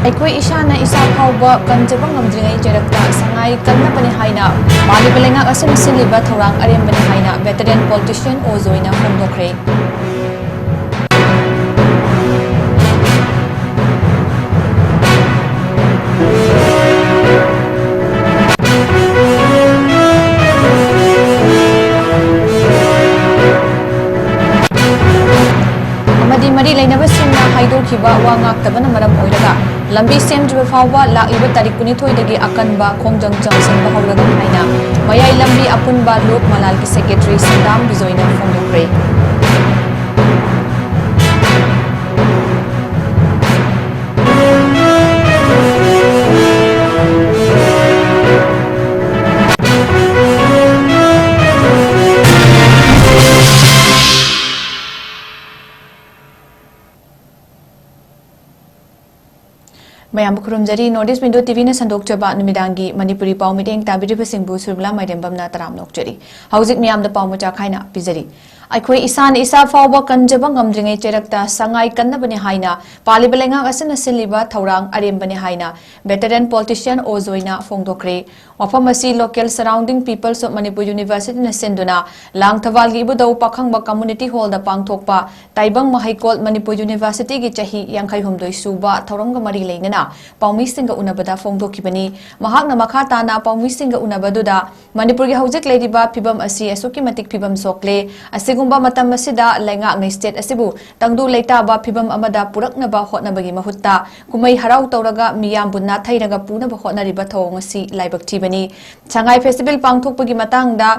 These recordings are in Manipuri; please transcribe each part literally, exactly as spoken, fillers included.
ꯑꯩꯈꯣꯏ ꯏꯁꯥꯅ ꯏꯁꯥ ꯐꯥꯎꯕ ꯀꯟꯖꯕ ꯉꯝꯗ꯭ꯔꯤꯉꯩ ꯆꯩꯔꯛꯇ ꯁꯉꯥꯏ ꯀꯟꯅꯕꯅꯤ ꯍꯥꯏꯅ ꯄꯥꯜꯂꯤꯕ ꯂꯩꯉꯥꯛ ꯑꯁꯤꯅ ꯁꯤꯜꯂꯤꯕ ꯊꯧꯔꯥꯡ ꯑꯔꯦꯝꯕꯅꯤ ꯍꯥꯏꯅ veteran politician ꯑꯣ ꯖꯣꯏꯅ ꯐꯣꯡꯗꯣꯛꯈ꯭ꯔꯦ꯫ ꯑꯃꯗꯤ ꯃꯔꯤ ꯂꯩꯅꯕꯁꯤꯡꯅ ꯍꯥꯏꯗꯣꯛꯈꯤꯕ ꯋꯥ ꯉꯥꯛꯇꯕꯅ ꯃꯔꯝ ꯑꯣꯏꯔꯒ ꯂꯝꯕꯤ ꯁꯦꯝꯗ꯭ꯔꯤꯕ ꯐꯥꯎꯕ ꯂꯥꯛꯂꯤꯕ ꯇꯥꯔꯤꯛ ꯀꯨꯟꯅꯤꯊꯣꯏꯗꯒꯤ ꯑꯀꯟꯕ ꯈꯣꯡꯖꯪ ꯆꯪꯁꯤꯟꯕ ꯍꯧꯔꯒꯅꯤ ꯍꯥꯏꯅ ꯃꯌꯥꯏ ꯂꯝꯕꯤ ꯑꯄꯨꯟꯕ ꯂꯣꯛ ꯃꯂꯥꯜꯒꯤ secretary ꯁꯟꯗꯥꯝ ꯕꯤꯖꯣꯏꯅ ꯐꯣꯡꯗꯣꯛꯈ꯭ꯔꯦ꯫ ꯃꯌꯥꯝꯕꯨ ꯈꯨꯔꯨꯝꯖꯔꯤ꯫ North East Window ꯇꯤꯚꯤꯅ ꯁꯟꯗꯣꯛꯆꯕ ꯅꯨꯃꯤꯗꯥꯡꯒꯤ ꯃꯅꯤꯄꯨꯔꯤ ꯄꯥꯎ ꯃꯤꯠꯌꯦꯡ ꯇꯥꯕꯤꯔꯤꯕꯁꯤꯡꯕꯨ ꯁꯨꯔꯃꯤꯂꯥ ꯃꯥꯏꯔꯦꯝꯕꯝꯅ ꯇꯔꯥꯝꯅ ꯑꯣꯛꯆꯔꯤ꯫ ꯍꯧꯖꯤꯛ ꯃꯤꯌꯥꯝꯗ ꯄꯥꯎ ꯃꯆꯥ ꯈꯥꯏꯅ ꯄꯤꯖꯔꯤ꯫ ꯑꯩꯈꯣꯏ ꯏꯁꯥꯅ ꯏꯁꯥ ꯐꯥꯎꯕ ꯀꯟꯖꯕ ꯉꯝꯗ꯭ꯔꯤꯉꯩ ꯆꯩꯔꯛꯇ ꯁꯉꯥꯏ ꯀꯟꯅꯕꯅꯤ ꯍꯥꯏꯅ ꯄꯥꯜꯂꯤꯕ ꯂꯩꯉꯥꯛ ꯑꯁꯤꯅ ꯁꯤꯜꯂꯤꯕ ꯊꯧꯔꯥꯡ ꯑꯔꯦꯝꯕꯅꯤ ꯍꯥꯏꯅ veteran politician ꯑꯣ ꯖꯣꯏꯅ ꯐꯣꯡꯗꯣꯛꯈ꯭ꯔꯦ꯫ ꯃꯐꯝ ꯑꯁꯤ local surrounding peoples of Manipur Universityꯅ ꯁꯤꯟꯗꯨꯅ ꯂꯥꯡꯊꯕꯥꯜꯒꯤ ꯏꯕꯨꯙꯧ ꯄꯥꯈꯪꯕ community hallꯗ ꯄꯥꯡꯊꯣꯛꯄ ꯇꯥꯏꯕꯪ ꯃꯍꯩꯀꯣꯜ ꯃꯅꯤꯄꯨꯔ Universityꯒꯤ ꯆꯍꯤ ꯌꯥꯡꯈꯩ ꯍꯨꯝꯗꯣꯏ ꯁꯨꯕ ꯊꯧꯔꯝꯒ ꯃꯔꯤ ꯂꯩꯅꯅ ꯄꯥꯎꯃꯤꯁꯤꯡꯒ ꯎꯅꯕꯗ ꯐꯣꯡꯗꯣꯛꯈꯤꯕꯅꯤ꯫ ꯃꯍꯥꯛꯅ ꯃꯈꯥ ꯇꯥꯅ ꯄꯥꯎꯃꯤꯁꯤꯡꯒ ꯎꯅꯕꯗꯨꯗ ꯃꯅꯤꯄꯨꯔꯒꯤ ꯍꯧꯖꯤꯛ ꯂꯩꯔꯤꯕ ꯐꯤꯕꯝ ꯑꯁꯤ ꯑꯁꯨꯛꯀꯤ ꯃꯇꯤꯛ ꯐꯤꯕꯝ ꯁꯣꯛꯂꯦ꯫ ꯑꯁꯤꯒꯨꯝꯕ ꯃꯇꯝ ꯑꯁꯤꯗ ꯂꯩꯉꯥꯛꯅ state ꯑꯁꯤꯕꯨ ꯇꯪꯗꯨ ꯂꯩꯇꯥꯕ ꯐꯤꯕꯝ ꯑꯃꯗ ꯄꯨꯔꯛꯅꯕ ꯍꯣꯠꯅꯕꯒꯤ ꯃꯍꯨꯠꯇ ꯀꯨꯝꯍꯩ ꯍꯔꯥꯎ ꯇꯧꯔꯒ ꯃꯤꯌꯥꯝꯕꯨ ꯅꯥꯊꯩꯔꯒ ꯄꯨꯅꯕ ꯍꯣꯠꯅꯔꯤꯕ ꯊꯧꯑꯣꯡ ꯑꯁꯤ ꯂꯥꯏꯕꯛ ꯊꯤꯕꯅꯤ꯫ ꯁꯉꯥꯏ festival ꯄꯥꯡꯊꯣꯛꯄꯒꯤ ꯃꯇꯥꯡꯗ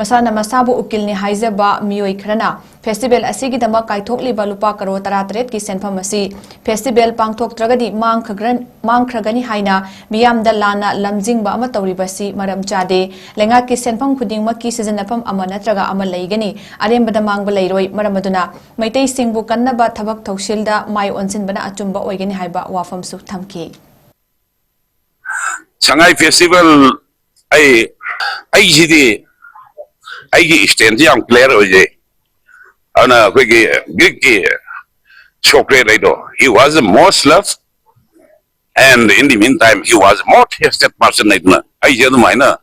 ꯃꯁꯥꯅ ꯃꯁꯥꯕꯨ ꯎꯀꯤꯜꯅꯤ ꯍꯥꯏꯖꯕ ꯃꯤꯑꯣꯏ ꯈꯔꯅ festival ꯑꯁꯤꯒꯤꯗꯃꯛ ꯀꯥꯏꯊꯣꯛꯂꯤꯕ ꯂꯨꯄꯥ ꯀꯔꯣꯔ ꯇꯔꯥꯇꯔꯦꯠꯀꯤ ꯁꯦꯟꯐꯝ ꯑꯁꯤ festival ꯄꯥꯡꯊꯣꯛꯇ꯭ꯔꯒꯗꯤ ꯃꯥꯡꯈ꯭ꯔꯒ꯭ꯔ-, ꯃꯥꯡꯈ꯭ꯔꯒꯅꯤ ꯍꯥꯏꯅ ꯃꯤꯌꯥꯝꯗ ꯂꯥꯟꯅ ꯂꯝꯖꯤꯡꯕ ꯑꯃ ꯇꯧꯔꯤꯕꯁꯤ ꯃꯔꯝ ꯆꯥꯗꯦ꯫ ꯂꯩꯉꯥꯛꯀꯤ ꯁꯦꯟꯐꯝ ꯈꯨꯗꯤꯡꯃꯛꯀꯤ ꯁꯤꯖꯤꯟꯅꯐꯝ ꯑꯃ ꯅꯠꯇ꯭ꯔꯒ ꯑꯃ ꯂꯩꯒꯅꯤ꯫ ꯑꯔꯦꯝꯕꯗ ꯃꯥꯡꯕ ꯂꯩꯔꯣꯏ꯫ ꯃꯔꯝ ꯑꯗꯨꯅ ꯃꯩꯇꯩꯁꯤꯡꯕꯨ ꯀꯟꯅꯕ ꯊꯕꯛ ꯊꯧꯁꯤꯜꯗ ꯃꯥꯏ ꯑꯣꯟꯁꯤꯟꯕꯅ ꯑꯆꯨꯝꯕ ꯑꯣꯏꯒꯅꯤ ꯍꯥꯏꯕ ꯋꯥꯐꯝꯁꯨ ꯊꯝꯈꯤ꯫ ꯁꯉꯥꯏ festival ꯑꯩ ꯑꯩꯁꯤꯗꯤ ꯑꯩꯒꯤ standꯁꯤ ꯌꯥꯝ clear ꯑꯣꯏꯖꯩ꯫ ꯑꯗꯨꯅ ꯑꯩꯈꯣꯏꯒꯤ Greekꯀꯤ Socrates ꯍꯥꯏꯗꯣ, he was the most loved And in the meantime, he was most hated person ꯍꯥꯏꯗꯅ, ꯑꯩꯁꯦ ꯑꯗꯨꯃꯥꯏꯅ,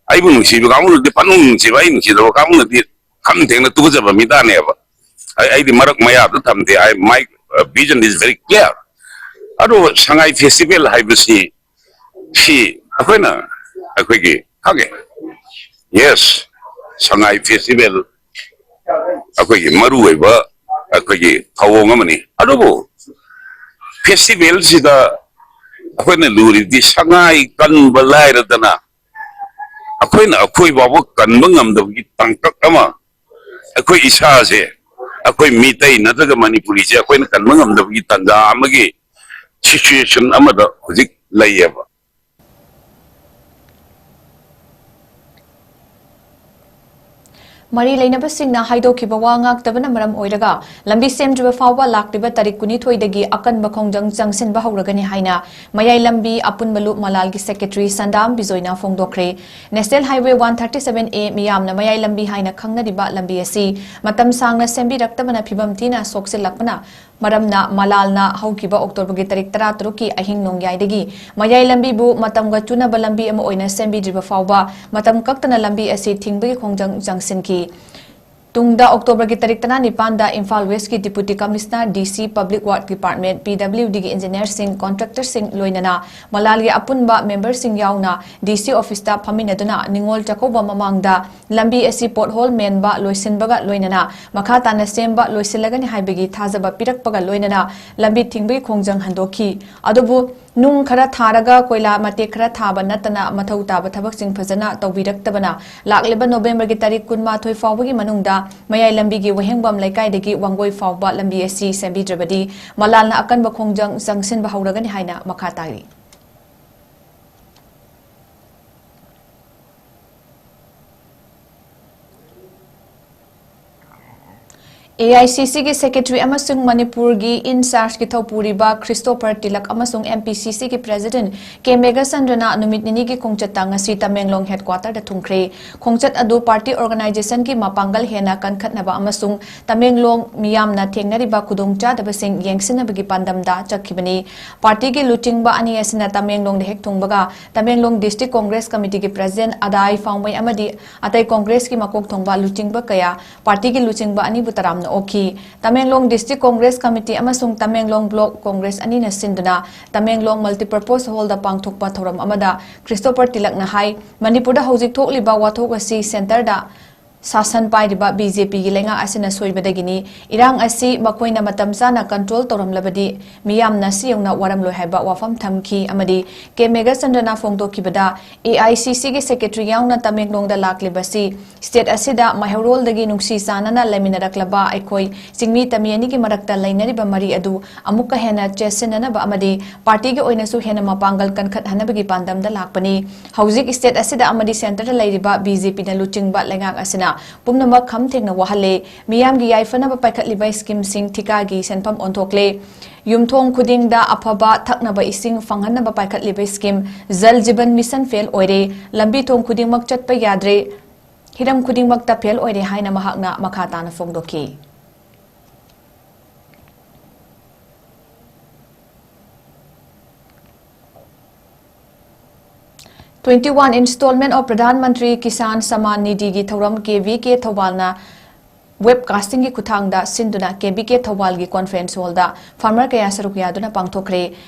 ꯑꯩꯕꯨ ꯅꯨꯡꯁꯤꯕ ꯀꯥꯡꯕꯨꯅꯗꯤ ꯐꯅꯨꯡ ꯅꯨꯡꯁꯤꯕ, ꯑꯩ ꯅꯨꯡꯁꯤꯗꯕ ꯀꯥꯡꯕꯨꯅꯗꯤ ꯈꯝ ꯊꯦꯡꯅ ꯇꯨꯒꯖꯕ ꯃꯤꯗꯥꯅꯦꯕ꯫ ꯑꯩ, ꯑꯩꯗꯤ ꯃꯔꯛ ꯃꯌꯥꯗ ꯊꯝꯗꯦ꯫ I, my vision is very clear. ꯑꯗꯨ ꯁꯉꯥꯏ ꯐꯦꯁꯇꯤꯚꯦꯜ ꯍꯥꯏꯕꯁꯤ, ꯁꯤ ꯑꯩꯈꯣꯏꯅ, ꯑꯩꯈꯣꯏꯒꯤ, ꯈꯪꯉꯦ, ꯌꯦꯁ, ꯁꯉꯥꯏ ꯐꯦꯁꯇꯤꯚꯦꯜ ꯑꯩꯈꯣꯏꯒꯤ ꯃꯔꯨ ꯑꯣꯏꯕ ꯑꯩꯈꯣꯏꯒꯤ ꯊꯧꯑꯣꯡ ꯑꯃꯅꯤ꯫ ꯑꯗꯨꯕꯨ ꯐꯦꯁꯇꯤꯚꯦꯜꯁꯤꯗ ꯑꯩꯈꯣꯏꯅ ꯂꯨꯔꯤꯕꯗꯤ ꯁꯉꯥꯏ ꯀꯟꯕ ꯂꯥꯏꯔꯗꯅ, ꯑꯩꯈꯣꯏꯅ ꯑꯩꯈꯣꯏ ꯐꯥꯎꯕ ꯀꯟꯕ ꯉꯝꯗꯕꯒꯤ ꯇꯥꯡꯀꯛ ꯑꯃ, ꯑꯩꯈꯣꯏ ꯏꯁꯥꯁꯦ, ꯑꯩꯈꯣꯏ ꯃꯤꯇꯩ ꯅꯠꯇ꯭ꯔꯒ ꯃꯅꯤꯄꯨꯔꯤꯁꯦ ꯑꯩꯈꯣꯏꯅ ꯀꯟꯕ ꯉꯝꯗꯕꯒꯤ ꯇꯥꯟꯖꯥ ꯑꯃꯒꯤ ꯁꯤꯆꯨꯋꯦꯁꯟ ꯑꯃꯗ ꯍꯧꯖꯤꯛ ꯂꯩꯌꯦꯕ꯫ ꯃꯔꯤ ꯂꯩꯅꯕꯁꯤꯡꯅ ꯍꯥꯏꯗꯣꯛꯈꯤꯕ ꯋꯥ ꯉꯥꯛꯇꯕꯅ ꯃꯔꯝ ꯑꯣꯏꯔꯒ ꯂꯝꯕꯤ ꯁꯦꯝꯗ꯭ꯔꯤꯕ ꯐꯥꯎꯕ ꯂꯥꯛꯂꯤꯕ ꯇꯥꯔꯤꯛ ꯀꯨꯟꯅꯤꯊꯣꯏꯗꯒꯤ ꯑꯀꯟꯕ ꯈꯣꯡꯖꯪ ꯆꯪꯁꯤꯟꯕ ꯍꯧꯔꯒꯅꯤ ꯍꯥꯏꯅ ꯃꯌꯥꯏ ꯂꯝꯕꯤ ꯑꯄꯨꯟꯕ ꯂꯨꯞ ꯃꯂꯥꯜꯒꯤ ꯁꯦꯀ꯭ꯔꯦꯇꯔꯤ ꯁꯟꯗꯥꯝ ꯕꯤꯖꯣꯏꯅ ꯐꯣꯡꯗꯣꯛꯈ꯭ꯔꯦ꯫ National highway one thirty seven A ꯃꯤꯌꯥꯝꯅ ꯃꯌꯥꯏ ꯂꯝꯕꯤ ꯍꯥꯏꯅ ꯈꯪꯅꯔꯤꯕ ꯂꯝꯕꯤ ꯑꯁꯤ ꯃꯇꯝ ꯁꯥꯡꯅ ꯁꯦꯝꯕꯤꯔꯛꯇꯕꯅ ꯐꯤꯕꯝ ꯊꯤꯅ ꯁꯣꯛꯆꯤꯜꯂꯛꯄꯅ ꯃꯔꯝꯅ ꯃꯂꯥꯜꯅ ꯍꯧꯈꯤꯕ ꯑꯣꯛꯇꯣꯕꯔꯒꯤ ꯇꯥꯔꯤꯛ ꯇꯔꯥꯇꯔꯨꯛꯀꯤ ꯑꯍꯤꯡ ꯅꯣꯡꯌꯥꯏꯗꯒꯤ ꯃꯌꯥꯏ ꯂꯝꯕꯤꯕꯨ ꯃꯇꯝꯒ ꯆꯨꯅꯕ ꯂꯝꯕꯤ ꯑꯃ ꯑꯣꯏꯅ ꯁꯦꯝꯕꯤꯗ꯭ꯔꯤꯕ ꯐꯥꯎꯕ ꯃꯇꯝ ꯀꯛꯇꯅ ꯂꯝꯕꯤ ꯑꯁꯤ ꯊꯤꯡꯕꯒꯤ ꯈꯣꯡꯖꯪ ꯆꯪꯁꯤꯟꯈꯤ꯫ ꯇꯨꯡꯗ ꯑꯣꯛꯇꯣꯕꯔꯒꯤ ꯇꯥꯔꯤꯛ ꯇꯔꯥꯅꯤꯄꯥꯟꯗ ꯏꯝꯐꯥꯜ ꯋꯦꯁꯀꯤ ꯗꯤꯄꯨꯇꯤ ꯀꯃꯤꯁꯅꯔ, ꯗꯤ ꯁꯤ, ꯄꯕ꯭ꯂꯤꯛ ꯋꯥꯔꯛ ꯗꯤꯄꯥꯔꯠꯃꯦꯟ, ꯄꯤ ꯗꯕ꯭ꯂꯤꯎ ꯗꯤꯒꯤ ꯏꯟꯖꯤꯅꯤꯌꯔꯁꯤꯡ, ꯀꯣꯟꯇ꯭ꯔꯦꯛꯇꯔꯁꯤꯡ, ꯂꯣꯏꯅꯅ ꯃꯂꯥꯜꯒꯤ ꯑꯄꯨꯟꯕ ꯃꯦꯝꯕꯔꯁꯤꯡ ꯌꯥꯎꯅ ꯗꯤ ꯁꯤ ꯑꯣꯐꯤꯁꯇ ꯐꯝꯃꯤꯟꯅꯗꯨꯅ ꯅꯤꯉꯣꯜ ꯆꯥꯛꯀꯧꯕ ꯃꯃꯥꯡꯗ ꯂꯝꯕꯤ ꯑꯁꯤ ꯄꯣꯠꯍꯣꯜ ꯃꯦꯟꯕ ꯂꯣꯏꯁꯤꯟꯕꯒ ꯂꯣꯏꯅꯅ ꯃꯈꯥ ꯇꯥꯅ ꯁꯦꯝꯕ ꯂꯣꯏꯁꯤꯜꯂꯒꯅꯤ ꯍꯥꯏꯕꯒꯤ ꯊꯥꯖꯕ ꯄꯤꯔꯛꯄꯒ ꯂꯣꯏꯅꯅ ꯂꯝꯕꯤ ꯊꯤꯡꯕꯒꯤ ꯈꯣꯡꯖꯪ ꯍꯟꯗꯣꯛꯈꯤ꯫ ꯑꯗꯨꯕꯨ ꯅꯨꯡ ꯈꯔ ꯊꯥꯔꯒ ꯀꯣꯏꯂꯥ ꯃꯇꯦꯛ ꯈꯔ ꯊꯥꯕ ꯅꯠꯇꯅ ꯃꯊꯧ ꯇꯥꯕ ꯊꯕꯛꯁꯤꯡ ꯐꯖꯅ ꯇꯧꯕꯤꯔꯛꯇꯕꯅ ꯂꯥꯛꯂꯤꯕ ꯅꯣꯕꯦꯝꯕꯔꯒꯤ ꯇꯥꯔꯤꯛ ꯀꯨꯟꯃꯥꯊꯣꯏ ꯐꯥꯎꯕꯒꯤ ꯃꯅꯨꯡꯗ ꯃꯌꯥꯏ ꯂꯝꯕꯤꯒꯤ ꯋꯥꯍꯦꯡꯕꯝ ꯂꯩꯀꯥꯏꯗꯒꯤ ꯋꯥꯡꯒꯣꯏ ꯐꯥꯎꯕ ꯂꯝꯕꯤ ꯑꯁꯤ ꯁꯦꯝꯕꯤꯗ꯭ꯔꯕꯗꯤ ꯃꯂꯥꯜꯅ ꯑꯀꯟꯕ ꯈꯣꯡꯖꯪ ꯆꯪꯁꯤꯟꯕ ꯍꯧꯔꯒꯅꯤ ꯍꯥꯏꯅ ꯃꯈꯥ ꯇꯥꯔꯤ꯫ ꯑꯦ ꯑꯥꯏ ꯁꯤ ꯁꯤꯒꯤ ꯁꯦꯀ꯭ꯔꯦꯇꯔꯤ ꯑꯃꯁꯨꯡ ꯃꯅꯤꯄꯨꯔꯒꯤ ꯏꯟꯆꯥꯔꯖꯀꯤ ꯊꯧꯄꯨꯔꯤꯕ ꯈ꯭ꯔꯤꯁꯇꯣꯐꯔ ꯇꯤꯂꯛ ꯑꯃꯁꯨꯡ ꯑꯦꯝ ꯄꯤ ꯁꯤ ꯁꯤꯒꯤ ꯄ꯭ꯔꯦꯁꯤꯗꯦꯟꯠ ꯀꯦ ꯃꯦꯘꯆꯟꯗ꯭ꯔꯅ ꯅꯨꯃꯤꯠ ꯅꯤꯅꯤꯒꯤ ꯈꯣꯡꯆꯠꯇ ꯉꯁꯤ ꯇꯃꯦꯡꯂꯣꯡ ꯍꯦꯗꯀ꯭ꯋꯥꯇꯔꯗ ꯊꯨꯡꯈ꯭ꯔꯦ꯫ ꯈꯣꯡꯆꯠ ꯑꯗꯨ ꯄꯥꯔꯇꯤ ꯑꯣꯔꯒꯅꯥꯏꯖꯦꯁꯟꯒꯤ ꯃꯄꯥꯡꯒꯜ ꯍꯦꯟꯅ ꯀꯟꯈꯠꯅꯕ ꯑꯃꯁꯨꯡ ꯇꯃꯦꯡꯂꯣꯡ ꯃꯤꯌꯥꯝꯅ ꯊꯦꯡꯅꯔꯤꯕ ꯈꯨꯗꯣꯡꯆꯥꯗꯕꯁꯤꯡ ꯌꯦꯡꯁꯤꯟꯅꯕꯒꯤ ꯄꯥꯟꯗꯝꯗ ꯆꯠꯈꯤꯕꯅꯤ꯫ ꯄꯥꯔꯇꯤꯒꯤ ꯂꯨꯆꯤꯡꯕ ꯑꯅꯤ ꯑꯁꯤꯅ ꯇꯃꯦꯡꯂꯣꯡꯗ ꯍꯦꯛ ꯊꯨꯡꯕꯒ ꯇꯃꯦꯡꯂꯣꯡ ꯗꯤꯁꯇ꯭ꯔꯤꯛ ꯀꯣꯡꯒ꯭ꯔꯦꯁ ꯀꯃꯤꯇꯤꯒꯤ ꯄ꯭ꯔꯦꯁꯤꯗꯦꯟꯠ ꯑꯗꯥꯏ ꯐꯥꯎꯃꯩ ꯑꯃꯗꯤ ꯑꯇꯩ ꯀꯣꯡꯒ꯭ꯔꯦꯁꯀꯤ ꯃꯀꯣꯛ ꯊꯣꯡꯕ ꯂꯨꯆꯤꯡꯕ ꯀꯌꯥ ꯄꯥꯔꯇꯤꯒꯤ ꯂꯨꯆꯤꯡꯕ ꯑꯅꯤꯕꯨ ꯇꯔꯥꯝꯅ ꯑꯣꯛꯈꯤ꯫ ꯇꯃꯦꯡꯂꯣꯡ ꯗꯤꯁꯇ꯭ꯔꯤꯛ ꯀꯣꯡꯒ꯭ꯔꯦꯁ ꯀꯃꯤꯇꯤ ꯑꯃꯁꯨꯡ ꯇꯃꯦꯡꯂꯣꯡ ꯕ꯭ꯂꯣꯛ ꯀꯣꯡꯒ꯭ꯔꯦꯁ ꯑꯅꯤꯅ ꯁꯤꯟꯗꯨꯅ ꯇꯃꯦꯡꯂꯣꯡ ꯃꯜꯇꯤꯄꯔꯄꯣꯁ ꯍꯣꯜꯗ ꯄꯥꯡꯊꯣꯛꯄ ꯊꯧꯔꯝ ꯑꯃꯗ ꯈ꯭ꯔꯤꯁꯇꯣꯐꯔ ꯇꯤꯂꯛꯅ ꯍꯥꯏ, ꯃꯅꯤꯄꯨꯔꯗ ꯍꯧꯖꯤꯛ ꯊꯣꯛꯂꯤꯕ ꯋꯥꯊꯣꯛ ꯑꯁꯤ ꯁꯦꯟꯇꯔꯗ ꯁꯥꯁꯟ ꯄꯥꯏꯔꯤꯕ ꯕꯤ ꯖꯦ ꯄꯤꯒꯤ ꯂꯩꯉꯥꯛ ꯑꯁꯤꯅ ꯁꯣꯏꯕꯗꯒꯤꯅꯤ꯫ ꯏꯔꯥꯡ ꯑꯁꯤ ꯃꯈꯣꯏꯅ ꯃꯇꯝ ꯆꯥꯅ ꯀꯟꯇ꯭ꯔꯣꯜ ꯇꯧꯔꯝꯂꯕꯗꯤ ꯃꯤꯌꯥꯝꯅ ꯁꯤ ꯌꯧꯅ ꯋꯥꯔꯝꯂꯣꯏ ꯍꯥꯏꯕ ꯋꯥꯐꯝ ꯊꯝꯈꯤ ꯑꯃꯗꯤ ꯀꯦ ꯃꯦꯘꯆꯟꯗ꯭ꯔꯅ ꯐꯣꯡꯗꯣꯛꯈꯤꯕꯗ ꯑꯦ ꯑꯥꯏ ꯁꯤ ꯁꯤꯒꯤ ꯁꯦꯀ꯭ꯔꯦꯇꯔꯤ ꯌꯥꯎꯅ ꯇꯃꯦꯡꯂꯣꯡꯗ ꯂꯥꯛꯂꯤꯕꯁꯤ ꯁ꯭ꯇꯦꯠ ꯑꯁꯤꯗ ꯃꯩꯍꯧꯔꯣꯜꯗꯒꯤ ꯅꯨꯡꯁꯤ ꯆꯥꯟꯅꯅ ꯂꯩꯃꯤꯟꯅꯔꯛꯂꯕ ꯑꯩꯈꯣꯏ ꯆꯤꯡꯃꯤ ꯇꯝꯃꯤ ꯑꯅꯤꯒꯤ ꯃꯔꯛꯇ ꯂꯩꯅꯔꯤꯕ ꯃꯔꯤ ꯑꯗꯨ ꯑꯃꯨꯛꯀ ꯍꯦꯟꯅ ꯆꯦꯠꯁꯤꯟꯅꯅꯕ ꯑꯃꯗꯤ ꯄꯥꯔꯇꯤꯒꯤ ꯑꯣꯏꯅꯁꯨ ꯍꯦꯟꯅ ꯃꯄꯥꯡꯒꯜ ꯀꯟꯈꯠꯍꯟꯅꯕꯒꯤ ꯄꯥꯟꯗꯝꯗ ꯂꯥꯛꯄꯅꯤ꯫ ꯍꯧꯖꯤꯛ ꯁ꯭ꯇꯦꯠ ꯑꯁꯤꯗ ꯑꯃꯗꯤ ꯁꯦꯟꯇꯔꯗ ꯂꯩꯔꯤꯕ ꯕꯤ ꯖꯦ ꯄꯤꯅ ꯂꯨꯆꯤꯡꯕ ꯂꯩꯉꯥꯛ ꯑꯁꯤꯅ ꯄꯨꯝꯅꯃꯛ ꯈꯝ ꯊꯦꯡꯅ ꯋꯥꯍꯜꯂꯦ꯫ ꯃꯤꯌꯥꯝꯒꯤ ꯌꯥꯏꯐꯅꯕ ꯄꯥꯏꯈꯠꯂꯤꯕ ꯁ꯭ꯀꯤꯝꯁꯤꯡ ꯊꯤꯀꯥꯒꯤ ꯁꯦꯟꯐꯝ ꯑꯣꯟꯊꯣꯛꯂꯦ꯫ ꯌꯨꯝꯊꯣꯡ ꯈꯨꯗꯤꯡꯗ ꯑꯐꯕ ꯊꯛꯅꯕ ꯏꯁꯤꯡ ꯐꯪꯍꯟꯅꯕ ꯄꯥꯏꯈꯠꯂꯤꯕ ꯁ꯭ꯀꯤꯝ ꯖꯜ ꯖꯤꯕꯟ ꯃꯤꯁꯟ ꯐꯦꯜ ꯑꯣꯏꯔꯦ꯫ ꯂꯝꯕꯤ ꯊꯣꯡ ꯈꯨꯗꯤꯡꯃꯛ ꯆꯠꯄ ꯌꯥꯗ꯭ꯔꯦ꯫ ꯍꯤꯔꯝ ꯈꯨꯗꯤꯡꯃꯛꯇ ꯐꯦꯜ ꯑꯣꯏꯔꯦ ꯍꯥꯏꯅ ꯃꯍꯥꯛꯅ ꯃꯈꯥ ꯇꯥꯅ ꯐꯣꯡꯗꯣꯛꯈꯤ꯫ Twenty one installment of Pradhan Mantri Kisan Samman Nidhi ꯒꯤ ꯊꯧꯔꯝ ꯀꯦ ꯚꯤ ꯀꯦ ꯊꯧꯕꯥꯜꯅ ꯋꯦꯕ ꯀꯥꯁꯇꯤꯡꯒꯤ ꯈꯨꯠꯊꯥꯡꯗ ꯁꯤꯟꯗꯨꯅ ꯀꯦ ꯚꯤ ꯀꯦ ꯊꯧꯕꯥꯜꯒꯤ ꯀꯣꯟꯐ꯭ꯔꯦꯟꯁ ꯍꯣꯜꯗ ꯐꯥꯔꯃꯔ ꯀꯌꯥ ꯁꯔꯨꯛ ꯌꯥꯗꯨꯅ ꯄꯥꯡꯊꯣꯛꯈ꯭ꯔꯦ꯫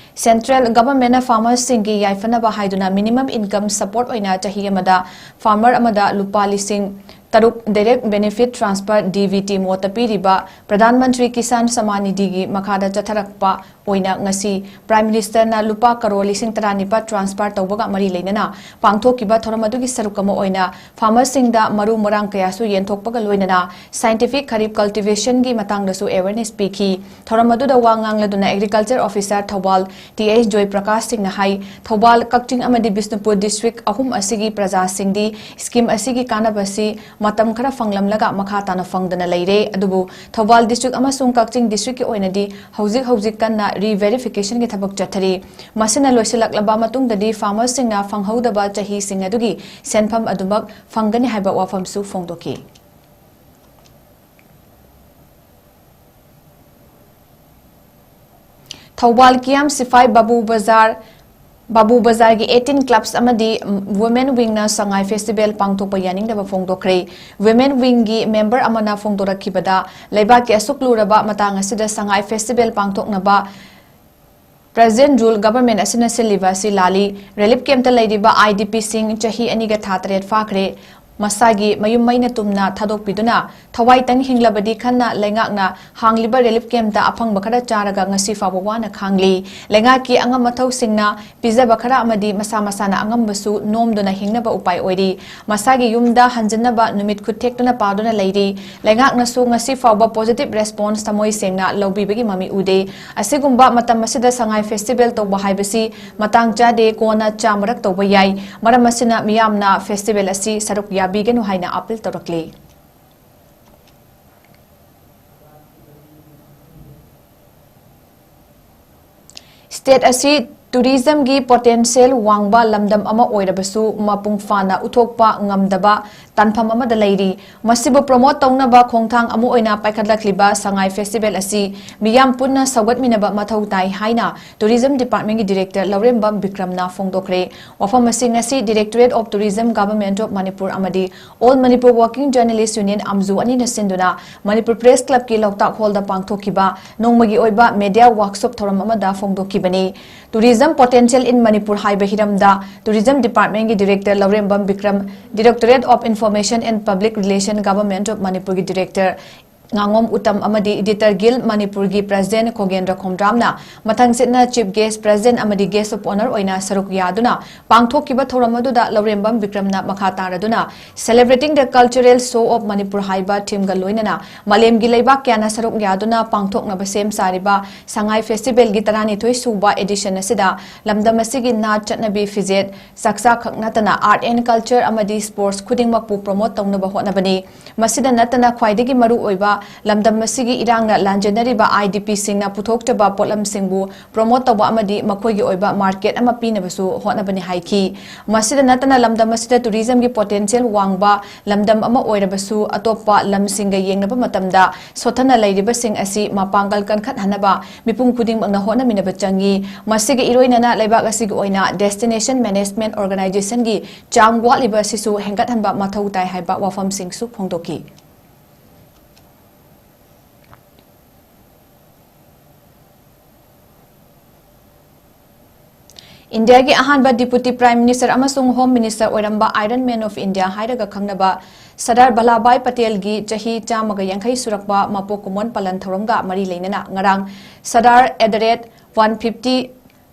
ꯁꯦꯟꯇ꯭ꯔꯦꯜ ꯒꯚꯔꯟꯃꯦꯟꯠꯅ ꯐꯥꯔꯃꯔꯁꯤꯡꯒꯤ ꯌꯥꯏꯐꯅꯕ ꯍꯥꯏꯗꯨꯅ ꯃꯤꯅꯤꯃꯝ ꯏꯟꯀꯝ ꯁꯄꯣꯔꯠ ꯑꯣꯏꯅ ꯆꯍꯤ ꯑꯃꯗ ꯐꯥꯔꯃꯔ ꯑꯃꯗ ꯂꯨꯄꯥ ꯂꯤꯁꯤꯡ ꯇꯔꯨꯛ direct benefit transfer, D B T, ꯃꯣꯠꯇ ꯄꯤꯔꯤꯕ ꯄ꯭ꯔꯙꯥꯟ ꯃꯟꯇ꯭ꯔꯤ ꯀꯤꯁꯥꯟ ꯁꯃꯥꯟ ꯅꯤꯙꯤꯒꯤ ꯃꯈꯥꯗ ꯆꯠꯊꯔꯛꯄ ꯑꯣꯏꯅ ꯉꯁꯤ ꯄ꯭ꯔꯥꯏꯝ ꯃꯤꯅꯤꯁꯇꯔꯅ ꯂꯨꯄꯥ ꯀꯔꯣꯔ ꯂꯤꯁꯤꯡ ꯇꯔꯥꯅꯤꯄꯥꯜ ꯇ꯭ꯔꯥꯟꯁꯐꯔ ꯇꯧꯕꯒ ꯃꯔꯤ ꯂꯩꯅꯅ ꯄꯥꯡꯊꯣꯛꯈꯤꯕ ꯊꯧꯔꯝ ꯑꯗꯨꯒꯤ ꯁꯔꯨꯛ ꯑꯃ ꯑꯣꯏꯅ ꯐꯥꯔꯃꯔꯁꯤꯡꯗ ꯃꯔꯨ ꯃꯔꯥꯡ ꯀꯌꯥꯁꯨ ꯌꯦꯟꯊꯣꯛꯄꯒ ꯂꯣꯏꯅꯅ ꯁꯥꯏꯟꯇꯤꯐꯤꯛ ꯈꯔꯤꯞ ꯀꯜꯇꯤꯚꯦꯁꯟꯒꯤ ꯃꯇꯥꯡꯗꯁꯨ ꯑꯦꯋꯦꯔꯅꯦꯁ ꯄꯤꯈꯤ꯫ ꯊꯧꯔꯝ ꯑꯗꯨꯗ ꯋꯥ ꯉꯥꯡꯂꯗꯨꯅ agriculture officer Thoubal T H Joy Prakash ꯁꯤꯡꯅ ꯍꯥꯏ, ꯊꯧꯕꯥꯜ, ꯀꯛꯆꯤꯡ ꯑꯃꯗꯤ ꯕꯤꯁꯅꯨꯄꯨꯔ ꯗꯤꯁꯇ꯭ꯔꯤꯛ ꯑꯍꯨꯝ ꯑꯁꯤꯒꯤ ꯄ꯭ꯔꯖꯥꯁꯤꯡꯗꯤ ꯁ꯭ꯀꯤꯝ ꯑꯁꯤꯒꯤ ꯀꯥꯟꯅꯕꯁꯤ ꯃꯇꯝ ꯈꯔ ꯐꯪꯂꯝꯂꯒ ꯃꯈꯥ ꯇꯥꯅ ꯐꯪꯗꯅ ꯂꯩꯔꯦ꯫ ꯑꯗꯨꯕꯨ ꯊꯧꯕꯥꯜ district ꯑꯃꯁꯨꯡ ꯀꯛꯆꯤꯡ district ꯀꯤ ꯑꯣꯏꯅꯗꯤ ꯍꯧꯖꯤꯛ ꯍꯧꯖꯤꯛ ꯀꯟꯅ re verification ꯒꯤ ꯊꯕꯛ ꯆꯠꯊꯔꯤ꯫ ꯃꯁꯤꯅ ꯂꯣꯏꯁꯤꯜꯂꯛꯂꯕ ꯃꯇꯨꯡꯗꯗꯤ farmer ꯁꯤꯡꯅ ꯐꯪꯍꯧꯗꯕ ꯆꯍꯤꯁꯤꯡ ꯑꯗꯨꯒꯤ ꯁꯦꯟꯐꯝ ꯑꯗꯨꯃꯛ ꯐꯪꯒꯅꯤ ꯍꯥꯏꯕ ꯋꯥꯐꯝꯁꯨ ꯐꯣꯡꯗꯣꯛꯈꯤ꯫ ꯊꯧꯕꯥꯜ ꯀꯤꯌꯥꯝ ꯁꯤꯐꯥꯏ ꯕꯥꯕꯨ ꯕꯖꯥꯔ, ꯕꯥꯕꯨ ꯕꯖꯥꯔꯒꯤ eighteen clubs ꯑꯃꯗꯤ Women Wing ꯅ ꯁꯉꯥꯏ festival ꯄꯥꯡꯊꯣꯛꯄ ꯌꯥꯅꯤꯡꯗꯕ ꯐꯣꯡꯗꯣꯛꯈ꯭ꯔꯦ꯫ Women Wing ꯒꯤ member ꯑꯃꯅ ꯐꯣꯡꯗꯣꯔꯛꯈꯤꯕꯗ, ꯂꯩꯕꯥꯛꯀꯤ ꯑꯁꯨꯛ ꯂꯨꯔꯕ ꯃꯇꯥꯡ ꯑꯁꯤꯗ ꯁꯉꯥꯏ festival ꯄꯥꯡꯊꯣꯛꯅꯕ present rule government ꯑꯁꯤꯅ ꯁꯤꯜꯂꯤꯕ ꯑꯁꯤ ꯂꯥꯜꯂꯤ꯫ Relief camp ꯇ ꯂꯩꯔꯤꯕ I D P ꯁꯤꯡ ꯆꯍꯤ ꯑꯅꯤꯒ ꯊꯥ ꯇꯔꯦꯠ ꯐꯥꯈ꯭ꯔꯦ꯫ ꯃꯁꯥꯒꯤ ꯃꯌꯨꯝ ꯃꯩꯅ ꯇꯨꯝꯅ ꯊꯥꯗꯣꯛꯄꯤꯗꯨꯅ ꯊꯋꯥꯏꯇꯪ ꯍꯤꯡꯂꯕꯗꯤ ꯈꯟꯅ ꯂꯩꯉꯥꯛꯅ ꯍꯥꯡꯂꯤꯕ relief camp ꯇ ꯑꯐꯪꯕ ꯈꯔ ꯆꯥꯔꯒ ꯉꯁꯤ ꯐꯥꯎꯕ ꯋꯥꯅ ꯈꯥꯡꯂꯤ꯫ ꯂꯩꯉꯥꯛꯀꯤ ꯑꯉꯝ ꯑꯊꯧꯁꯤꯡꯅ ꯄꯤꯖꯕ ꯈꯔ ꯑꯃꯗꯤ ꯃꯁꯥ ꯃꯁꯥꯅ ꯑꯉꯝꯕꯁꯨ ꯅꯣꯝꯗꯨꯅ ꯍꯤꯡꯅꯕ ꯎꯄꯥꯏ ꯑꯣꯏꯔꯤ꯫ ꯃꯁꯥꯒꯤ ꯌꯨꯝꯗ ꯍꯟꯖꯤꯟꯅꯕ ꯅꯨꯃꯤꯠ ꯈꯨꯠ ꯊꯦꯛꯇꯨꯅ ꯄꯥꯗꯨꯅ ꯂꯩꯔꯤ꯫ ꯂꯩꯉꯥꯛꯅꯁꯨ ꯉꯁꯤ ꯐꯥꯎꯕ positive response ꯊꯃꯣꯏ ꯁꯦꯡꯅ ꯂꯧꯕꯤꯕꯒꯤ ꯃꯃꯤ ꯎꯗꯦ꯫ ꯑꯁꯤꯒꯨꯝꯕ ꯃꯇꯝ ꯑꯁꯤꯗ ꯁꯉꯥꯏ festival ꯇꯧꯕ ꯍꯥꯏꯕꯁꯤ ꯃꯇꯥꯡ ꯆꯥꯗꯦ, ꯀꯣꯟꯅ ꯆꯥꯃꯔꯛ ꯇꯧꯕ ꯌꯥꯏ꯫ ꯃꯔꯝ ꯑꯁꯤꯅ ꯃꯤꯌꯥꯝꯅ festival ꯑꯁꯤ ꯁꯔꯨꯛ ꯌꯥꯕꯤꯒꯅꯨ ꯍꯥꯏꯅ appeal ꯇꯧꯔꯛꯂꯤ꯫ State ꯑꯁꯤ tourism ꯒꯤ potential ꯋꯥꯡꯕ ꯂꯝꯗꯝ ꯑꯃ ꯑꯣꯏꯔꯕꯁꯨ, ꯃꯄꯨꯡ ꯐꯥꯅ ꯎꯠꯊꯣꯛꯄ ꯉꯝꯗꯕ ꯇꯥꯟꯐꯝ ꯑꯃꯗ ꯂꯩꯔꯤ꯫ ꯃꯁꯤꯕꯨ promote ꯇꯧꯅꯕ ꯈꯣꯡꯊꯥꯡ ꯑꯃ ꯑꯣꯏꯅ ꯄꯥꯏꯈꯠꯂꯛꯂꯤꯕ ꯁꯉꯥꯏ festival ꯑꯁꯤ ꯃꯤꯌꯥꯝ ꯄꯨꯟꯅ ꯁꯧꯒꯠꯃꯤꯟꯅꯕ ꯃꯊꯧ ꯇꯥꯏ ꯍꯥꯏꯅ tourism department ꯀꯤ director ꯂꯧꯔꯦꯝꯕꯝ ꯕꯤꯀ꯭ꯔꯝꯅ ꯐꯣꯡꯗꯣꯛꯈ꯭ꯔꯦ꯫ ꯋꯥꯐꯝ ꯑꯁꯤ ꯉꯁꯤ Directorate of Tourism, Government of Manipur ꯑꯃꯗꯤ All Manipur Working Journalist Union, ꯑꯝꯖꯨ ꯑꯅꯤꯅ ꯁꯤꯟꯗꯨꯅ ꯃꯅꯤꯄꯨꯔ Press Club ꯀꯤ ꯂꯣꯛꯇꯥꯛ hall ꯗ ꯄꯥꯡꯊꯣꯛꯈꯤꯕ ꯅꯣꯡꯃꯒꯤ ꯑꯣꯏꯕ media workshop ꯊꯧꯔꯝ ꯑꯃꯗ ꯐꯣꯡꯗꯣꯛꯈꯤꯕꯅꯤ꯫ Tourism Potential in Manipur ꯍꯥꯏꯕ ꯍꯤꯔꯝꯗ Tourism Department ꯀꯤ Director Laurembam Bikram, Directorate of Information and Public Relation, Government of Manipur ꯒꯤ Director ꯉꯥꯉꯣꯝ ꯎꯇꯝ ꯑꯃꯗꯤ Editor Guild ꯃꯅꯤꯄꯨꯔꯒꯤ President ꯈꯣꯒꯦꯟꯗ꯭ꯔ ꯈꯣꯝꯗ꯭ꯔꯥꯝꯅ ꯃꯊꯪꯁꯤꯠꯅ Chief Guest, President ꯑꯃꯗꯤ Guest of Honour ꯑꯣꯏꯅ ꯁꯔꯨꯛ ꯌꯥꯗꯨꯅ ꯄꯥꯡꯊꯣꯛꯈꯤꯕ ꯊꯧꯔꯝ ꯑꯗꯨꯗ ꯂꯧꯔꯦꯝꯕꯝ ꯕꯤꯀ꯭ꯔꯝꯅ ꯃꯈꯥ ꯇꯥꯔꯗꯨꯅ Celebrating the Cultural Show of Manipur ꯍꯥꯏꯕ themeꯒ ꯂꯣꯏꯅꯅ ꯃꯥꯂꯦꯝꯒꯤ ꯂꯩꯕꯥꯛ ꯀꯌꯥꯅ ꯁꯔꯨꯛ ꯌꯥꯗꯨꯅ ꯄꯥꯡꯊꯣꯛꯅꯕ ꯁꯦꯝ ꯁꯥꯔꯤꯕ ꯁꯉꯥꯏ Festivalꯒꯤ ꯇꯔꯥꯅꯤꯊꯣꯏ ꯁꯨꯕ edition ꯑꯁꯤꯗ ꯂꯝꯗꯝ ꯑꯁꯤꯒꯤ ꯅꯥꯠ, ꯆꯠꯅꯕꯤ, ꯐꯤꯖꯦꯠ, ꯆꯥꯛꯆꯥ ꯈꯛ ꯅꯠꯇꯅ Art and Culture ꯑꯃꯗꯤ Sports ꯈꯨꯗꯤꯡꯃꯛꯄꯨ promote ꯇꯧꯅꯕ ꯍꯣꯠꯅꯕꯅꯤ꯫ ꯃꯁꯤꯗ ꯅꯠꯇꯅ ꯈ꯭ꯋꯥꯏꯗꯒꯤ ꯃꯔꯨ ꯑꯣꯏꯕ ꯂꯝꯗꯝ ꯑꯁꯤꯒꯤ ꯏꯔꯥꯡꯅ ꯂꯥꯟꯖꯦꯟꯅꯔꯤꯕ IDPꯁꯤꯡꯅ ꯄꯨꯊꯣꯛꯆꯕ ꯄꯣꯠꯂꯝꯁꯤꯡꯕꯨ promote ꯇꯧꯕ ꯑꯃꯗꯤ ꯃꯈꯣꯏꯒꯤ ꯑꯣꯏꯕ market ꯑꯃ ꯄꯤꯅꯕꯁꯨ ꯍꯣꯠꯅꯕꯅꯤ ꯍꯥꯏꯈꯤ꯫ ꯃꯁꯤꯗ ꯅꯠꯇꯅ ꯂꯝꯗꯝ ꯑꯁꯤꯗ tourismꯒꯤ potential ꯋꯥꯡꯕ ꯂꯝꯗꯝ ꯑꯃ ꯑꯣꯏꯔꯕꯁꯨ ꯑꯇꯣꯞꯄ ꯂꯝꯁꯤꯡꯒ ꯌꯦꯡꯅꯕ ꯃꯇꯝꯗ ꯁꯣꯠꯊꯅ ꯂꯩꯔꯤꯕꯁꯤꯡ ꯑꯁꯤ ꯃꯄꯥꯡꯒꯜ ꯀꯟꯈꯠꯍꯟꯅꯕ ꯃꯤꯄꯨꯝ ꯈꯨꯗꯤꯡꯃꯛꯅ ꯍꯣꯠꯅꯃꯤꯟꯅꯕ ꯆꯪꯏ꯫ ꯃꯁꯤꯒ ꯏꯔꯣꯏꯅꯅ ꯂꯩꯕꯥꯛ ꯑꯁꯤꯒꯤ ꯑꯣꯏꯅ Destination Management Organisationꯒꯤ ꯆꯥꯡ ꯋꯥꯠꯂꯤꯕ ꯑꯁꯤꯁꯨ ꯍꯦꯟꯒꯠꯍꯟꯕ ꯃꯊꯧ ꯇꯥꯏ ꯍꯥꯏꯕ ꯋꯥꯐꯝꯁꯤꯡꯁꯨ ꯐꯣꯡꯗꯣꯛꯈꯤ꯫ ꯏꯟꯗꯤꯌꯥꯒꯤ ꯑꯍꯥꯟꯕ Deputy Prime Minister ꯑꯃꯁꯨꯡ Home Minister ꯑꯣꯏꯔꯝꯕ Iron Man of India ꯍꯥꯏꯔꯒ ꯈꯪꯅꯕ ꯁꯔꯗꯥꯔ ꯚꯜꯂꯥꯚꯚꯥꯏ ꯄꯇꯦꯜꯒꯤ ꯆꯍꯤ ꯆꯥꯝꯃꯒ ꯌꯥꯡꯈꯩ ꯁꯨꯔꯛꯄ ꯃꯄꯣꯛ ꯀꯨꯝꯑꯣꯟ ꯄꯥꯂꯟ ꯊꯧꯔꯝꯒ ꯃꯔꯤ ꯂꯩꯅꯅ ꯉꯔꯥꯡ Sardar at the rate one fifty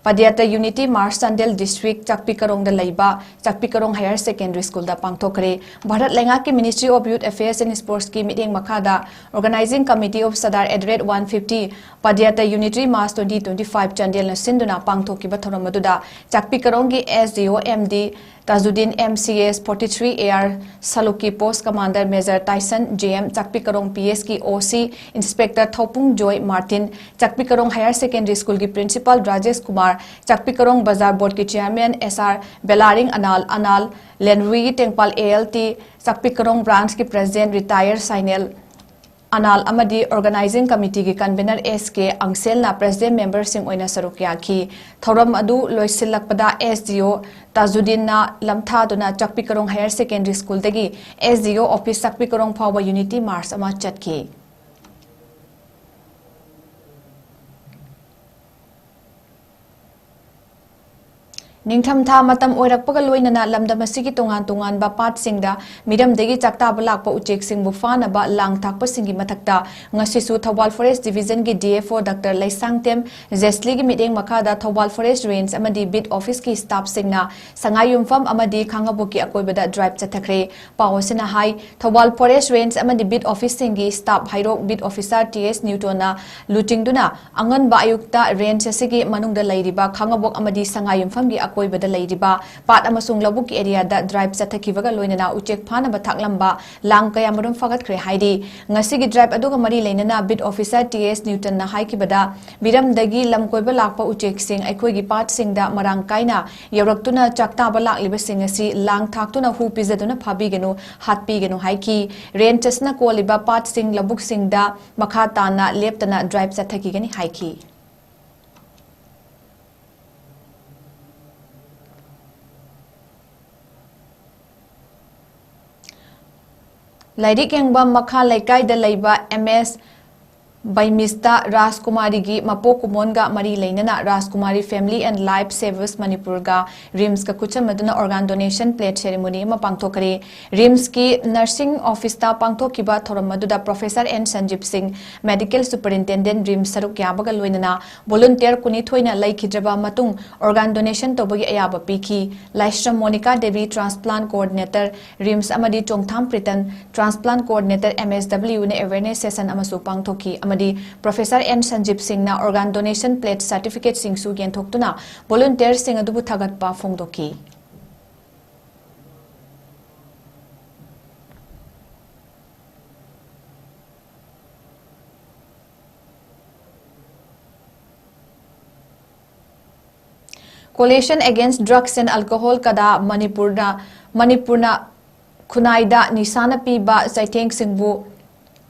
Padiyatra Unity March Chandel District ꯆꯥꯛꯄꯤ ꯀꯔꯣꯡꯗ ꯂꯩꯕ ꯆꯥꯛꯄꯤ ꯀꯔꯣꯡ Higher Secondary Schoolꯗ ꯄꯥꯡꯊꯣꯛꯈ꯭ꯔꯦ꯫ ꯚꯥꯔꯠ ꯂꯩꯉꯥꯛꯀꯤ Ministry of Youth Affairs and Sportsꯀꯤ ꯃꯤꯠꯌꯦꯡ ꯃꯈꯥꯗ Organising Committee of Sardar at the rate one fifty Padiyatra Unity March twenty twenty-five Chandelꯅ ꯁꯤꯟꯗꯨꯅ ꯄꯥꯡꯊꯣꯛꯈꯤꯕ ꯊꯧꯔꯝ ꯑꯗꯨꯗ ꯆꯥꯛꯄꯤ ꯀꯔꯣꯡꯒꯤ SDO MD Tajuddin, MCS forty-three AR Saluki, Post Commander Major Tyson, JM Chakpi Karong PSꯀꯤ OC Inspector Thoupung Joy Martin, Chakpi Karong Higher Secondary Schoolꯒꯤ Principal ꯔꯥꯖꯦꯁ ꯀꯨꯃꯥꯔ, ꯆꯥꯛꯄꯤ ꯀꯔꯣꯡ ꯕꯖꯥꯔ Boardꯀꯤ Chairman SR ꯕꯦꯂꯥꯔꯤꯡ Anal, Anal ꯂꯦꯟꯋꯤꯒꯤ ꯇꯦꯡꯄꯥꯜ ALT, ꯆꯥꯛꯄꯤ ꯀꯔꯣꯡ Branchꯀꯤ President Retired Sainel ꯑꯅꯥꯜ ꯑꯃꯗꯤ Organising Committeeꯒꯤ Convener SK ꯑꯪꯁꯦꯜꯅ President Memberꯁꯤꯡ ꯑꯣꯏꯅ ꯁꯔꯨꯛ ꯌꯥꯈꯤ꯫ ꯊꯧꯔꯝ ꯑꯗꯨ ꯂꯣꯏꯁꯤꯜꯂꯛꯄꯗ SDO ꯇꯥꯖꯨꯗꯤꯟꯅ ꯂꯝꯊꯥꯗꯨꯅ ꯆꯥꯛꯄꯤ Karong Higher Secondary Schoolꯗꯒꯤ SDO Office ꯆꯥꯛꯄꯤ ꯀꯔꯣꯡ ꯐꯥꯎꯕ Unity March ꯑꯃ ꯆꯠꯈꯤ꯫ ꯅꯤꯡꯊꯝꯊꯥ ꯃꯇꯝ ꯑꯣꯏꯔꯛꯄꯒ ꯂꯣꯏꯅꯅ ꯂꯝꯗꯝ ꯑꯁꯤꯒꯤ ꯇꯣꯉꯥꯟ ꯇꯣꯉꯥꯟꯕ ꯄꯥꯠꯁꯤꯡꯗ ꯃꯤꯔꯝꯗꯒꯤ ꯆꯥꯛꯇꯥꯕ ꯂꯥꯛꯄ ꯎꯆꯦꯛꯁꯤꯡꯕꯨ ꯐꯥꯅꯕ ꯂꯥꯡ ꯊꯥꯛꯄꯁꯤꯡꯒꯤ ꯃꯊꯛꯇ ꯉꯁꯤꯁꯨ ꯊꯧꯕꯥꯜ ꯐꯣꯔꯦꯁ꯭ꯠ ꯗꯤꯕꯤꯖꯟꯒꯤ D F O doctor Leishangthem ꯖꯦꯁꯂꯤꯒꯤ ꯃꯤꯠꯌꯦꯡ ꯃꯈꯥꯗ ꯊꯧꯕꯥꯜ ꯐꯣꯔꯦꯁ꯭ꯠ ꯔꯦꯟꯖ ꯑꯃꯗꯤ ꯕꯤꯠ ꯑꯣꯐꯤꯁꯀꯤ ꯁ꯭ꯇꯥꯐꯁꯤꯡꯅ ꯁꯉꯥꯏꯌꯨꯝꯐꯝ ꯑꯃꯗꯤ ꯈꯥꯉꯕꯣꯛꯀꯤ ꯑꯀꯣꯏꯕꯗ ꯗ꯭ꯔꯥꯏꯚ ꯆꯠꯊꯈ꯭ꯔꯦ꯫ ꯄꯥꯎ ꯑꯁꯤꯅ ꯍꯥꯏ, ꯊꯧꯕꯥꯜ ꯐꯣꯔꯦꯁ꯭ꯠ ꯔꯦꯟꯖ ꯑꯃꯗꯤ ꯕꯤꯠ ꯑꯣꯐꯤꯁꯁꯤꯡꯒꯤ ꯁ꯭ꯇꯥꯐ ꯍꯩꯔꯣꯛ ꯕꯤꯠ ꯑꯣꯐꯤꯁꯥꯔ ꯇꯤ ꯑꯦꯁ ꯅ꯭ꯌꯨꯇꯣꯟꯅ ꯂꯨꯆꯤꯡꯗꯨꯅ ꯑꯉꯟꯕ ꯑꯌꯨꯛꯇ ꯔꯦꯟꯖ ꯑꯁꯤꯒꯤ ꯃꯅꯨꯡꯗ ꯂꯩꯔꯤꯕ ꯈꯥꯉꯕꯣꯛ ꯑꯃꯗꯤ ꯁꯉꯥꯏꯌꯨꯝꯐꯝꯒꯤ ꯑꯀꯣꯏꯕꯗ ꯂꯩꯔꯤꯕ ꯄꯥꯠ ꯑꯃꯁꯨꯡ ꯂꯧꯕꯨꯛꯀꯤ ꯑꯦꯔꯤꯌꯥꯗ ꯗ꯭ꯔꯥꯏꯚ ꯆꯠꯊꯈꯤꯕꯒ ꯂꯣꯏꯅꯅ ꯎꯆꯦꯛ ꯐꯥꯅꯕ ꯊꯥꯛꯂꯝꯕ ꯂꯥꯡ ꯀꯌꯥꯃꯔꯨꯝ ꯐꯥꯒꯠꯈ꯭ꯔꯦ ꯍꯥꯏꯔꯤ꯫ ꯉꯁꯤꯒꯤ ꯗ꯭ꯔꯥꯏꯚ ꯑꯗꯨꯒ ꯃꯔꯤ ꯂꯩꯅꯅ ꯕꯤꯠ ꯑꯣꯐꯤꯁꯥꯔ ꯇꯤ ꯑꯦꯁ ꯅ꯭ꯌꯨꯇꯟꯅ ꯍꯥꯏꯈꯤꯕꯗ, ꯃꯤꯔꯝꯗꯒꯤ ꯂꯝ ꯀꯣꯏꯕ ꯂꯥꯛꯄ ꯎꯆꯦꯛꯁꯤꯡ ꯑꯩꯈꯣꯏꯒꯤ ꯄꯥꯠꯁꯤꯡꯗ ꯃꯔꯥꯡ ꯀꯥꯏꯅ ꯌꯧꯔꯛꯇꯨꯅ ꯆꯥꯛꯇꯥꯕ ꯂꯥꯛꯂꯤꯕꯁꯤꯡ ꯑꯁꯤ ꯂꯥꯡ ꯊꯥꯛꯇꯨꯅ ꯍꯨ ꯄꯤꯖꯗꯨꯅ ꯐꯥꯕꯤꯒꯅꯨ, ꯍꯥꯠꯄꯤꯒꯅꯨ ꯍꯥꯏꯈꯤ꯫ ꯔꯦꯟꯖ ꯑꯁꯤꯅ ꯀꯣꯜꯂꯤꯕ ꯄꯥꯠꯁꯤꯡ, ꯂꯧꯕꯨꯛꯁꯤꯡꯗ ꯃꯈꯥ ꯇꯥꯅ ꯂꯦꯞꯇꯅ ꯗ꯭ꯔꯥꯏꯚ ꯆꯠꯊꯈꯤꯒꯅꯤ ꯍꯥꯏꯈꯤ꯫ ꯂꯥꯏꯔꯤꯛ ꯌꯦꯡꯕ ꯃꯈꯥ ꯂꯩꯀꯥꯏꯗ ꯂꯩꯕ ꯑꯦꯝ ꯑꯦꯁ ꯕꯩꯃꯤꯁꯇ ꯔꯥꯖꯀꯨꯃꯥꯔꯤꯒꯤ ꯃꯄꯣꯛ ꯀꯨꯃꯣꯟꯒ ꯃꯔꯤ ꯂꯩꯅꯅ Rajkumari family and life savers ꯃꯅꯤꯄꯨꯔꯒ ꯔꯤꯝꯁꯀ ꯈꯨꯠꯁꯝꯅꯗꯨꯅ ꯑꯣꯔꯒꯥꯟ ꯗꯣꯅꯦꯁꯟ ꯄ꯭ꯂꯦꯠ ꯁꯦꯔꯦꯃꯣꯅꯤ ꯑꯃ ꯄꯥꯡꯊꯣꯛꯈ꯭ꯔꯦ꯫ ꯔꯤꯝꯁꯀꯤ ꯅꯔꯁꯤꯡ ꯑꯣꯐꯤꯁꯇ ꯄꯥꯡꯊꯣꯛꯈꯤꯕ ꯊꯧꯔꯝ ꯑꯗꯨꯗ ꯄ꯭ꯔꯣꯐꯦꯁꯔ ꯑꯦꯟ ꯁꯟꯖꯤꯞ ꯁꯤꯡ, ꯃꯦꯗꯤꯀꯦꯜ ꯁꯨꯄꯔꯤꯟꯇꯦꯟꯗꯦꯟꯠ ꯔꯤꯝꯁ ꯁꯔꯨꯛ ꯌꯥꯕꯒ ꯂꯣꯏꯅꯅ ꯚꯣꯂꯨꯟꯇꯤꯌꯔ ꯀꯨꯟꯅꯤꯊꯣꯏꯅ ꯂꯩꯈꯤꯗ꯭ꯔꯕ ꯃꯇꯨꯡ ꯑꯣꯔꯒꯥꯟ ꯗꯣꯅꯦꯁꯟ ꯇꯧꯕꯒꯤ ꯑꯌꯥꯕ ꯄꯤꯈꯤ꯫ ꯂꯥꯏꯁ꯭ꯔꯝ ꯃꯣꯅꯤꯀꯥ ꯗꯦꯕꯤ, ꯇ꯭ꯔꯥꯟꯁꯄ꯭ꯂꯥꯟꯠ ꯀꯣꯑꯣꯔꯗꯤꯅꯦꯇꯔ ꯔꯤꯝꯁ, ꯑꯃꯗꯤ ꯆꯣꯡꯊꯥꯝ ꯄ꯭ꯔꯤꯇꯟ, ꯇ꯭ꯔꯥꯟꯁꯄ꯭ꯂꯥꯟꯠ ꯀꯣꯑꯣꯔꯗꯤꯅꯦꯇꯔ ꯑꯦꯝ ꯑꯦꯁ ꯗꯕ꯭ꯂꯤꯌꯨꯅ ꯑꯦꯋꯦꯌꯔꯅꯦꯁ ꯁꯦꯁꯟ ꯑꯃꯁꯨ ꯄꯥꯡꯊꯣꯛꯈꯤ ꯑꯃꯗꯤ ꯄ꯭ꯔꯣꯐꯦꯁꯔ ꯑꯦꯟ ꯁꯟꯖꯤꯞ ꯁꯤꯡꯅ ꯑꯣꯔꯒꯥꯟ ꯗꯣꯅꯦꯁꯟ ꯄ꯭ꯂꯦꯠ ꯁꯥꯔꯇꯤꯐꯤꯀꯦꯠꯁꯤꯡꯁꯨ ꯌꯦꯟꯊꯣꯛꯇꯨꯅ ꯚꯣꯂꯨꯟꯇꯤꯌꯔꯁꯤꯡ ꯑꯗꯨꯕꯨ ꯊꯥꯒꯠꯄ ꯐꯣꯡꯗꯣꯛꯈꯤ꯫ Coalition Against Drugs and Alcohol, ꯀꯗꯥ, ꯃꯅꯤꯄꯨꯔꯅ, ꯃꯅꯤꯄꯨꯔꯅ ꯈꯨꯟꯅꯥꯏꯗ ꯅꯤꯁꯥꯅ ꯄꯤꯕ ꯆꯩꯊꯦꯡꯁꯤꯡꯕꯨ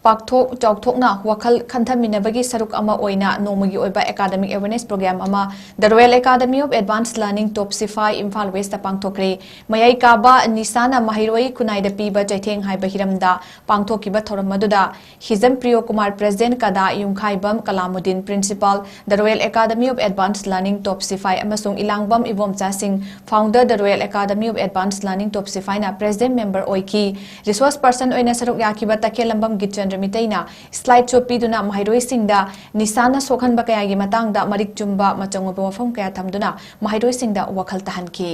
ꯄꯥꯛꯊꯣꯛ ꯆꯥꯎꯊꯣꯛꯅ ꯋꯥꯈꯜ ꯈꯟꯊꯃꯤꯟꯅꯕꯒꯤ ꯁꯔꯨꯛ ꯑꯃ ꯑꯣꯏꯅ ꯅꯣꯡꯃꯒꯤ ꯑꯣꯏꯕ academic awareness program ꯑꯃ The Royal Academy of Advanced Learning, Top Sifai, Imphal West ꯄꯥꯡꯊꯣꯛꯈ꯭ꯔꯦ꯫ ꯃꯌꯥꯏ ꯀꯥꯕ ꯅꯤꯁꯥꯅ ꯃꯍꯩꯔꯣꯏ ꯈꯨꯟꯅꯥꯏꯗ ꯄꯤꯕ ꯆꯩꯊꯦꯡ ꯍꯥꯏꯕ ꯍꯤꯔꯝꯗ ꯄꯥꯡꯊꯣꯛꯈꯤꯕ ꯊꯧꯔꯝ ꯑꯗꯨꯗ ꯍꯤꯖꯝ ꯄ꯭ꯔꯤꯌꯣ ꯀꯨꯃꯥꯔ, ꯄ꯭ꯔꯦꯁꯤꯗꯦꯟꯠ, ꯀꯗꯥ Yumkhaibam Kalamuddin, principal, The Royal Academy of Advanced Learning, Top Sifai, ꯑꯃꯁꯨꯡ ꯏꯂꯥꯡꯕꯝ ꯏꯕꯣꯝꯆꯥ ꯁꯤꯡ, founder, The Royal Academy of Advanced Learning, top ꯁꯤꯐꯥꯏꯅ president member ꯑꯣꯏꯈꯤ꯫ Resource person ꯑꯣꯏꯅ ꯁꯔꯨꯛ ꯌꯥꯈꯤꯕ ꯇꯈꯦꯜꯂꯝꯕꯝ ꯒꯤꯠꯆꯟꯗ꯭ꯔ ꯃꯤꯇꯩꯅ slide show ꯄꯤꯗꯨꯅ ꯃꯍꯩꯔꯣꯏꯁꯤꯡꯗ ꯅꯤꯁꯥꯅ ꯁꯣꯛꯍꯟꯕ ꯀꯌꯥꯒꯤ ꯃꯇꯥꯡꯗ ꯃꯔꯤꯛ ꯆꯨꯝꯕ ꯃꯆꯪ ꯑꯣꯏꯕ ꯋꯥꯐꯝ ꯀꯌꯥ ꯊꯝꯗꯨꯅ ꯃꯍꯩꯔꯣꯏꯁꯤꯡꯗ ꯋꯥꯈꯜ ꯇꯥꯍꯟꯈꯤ꯫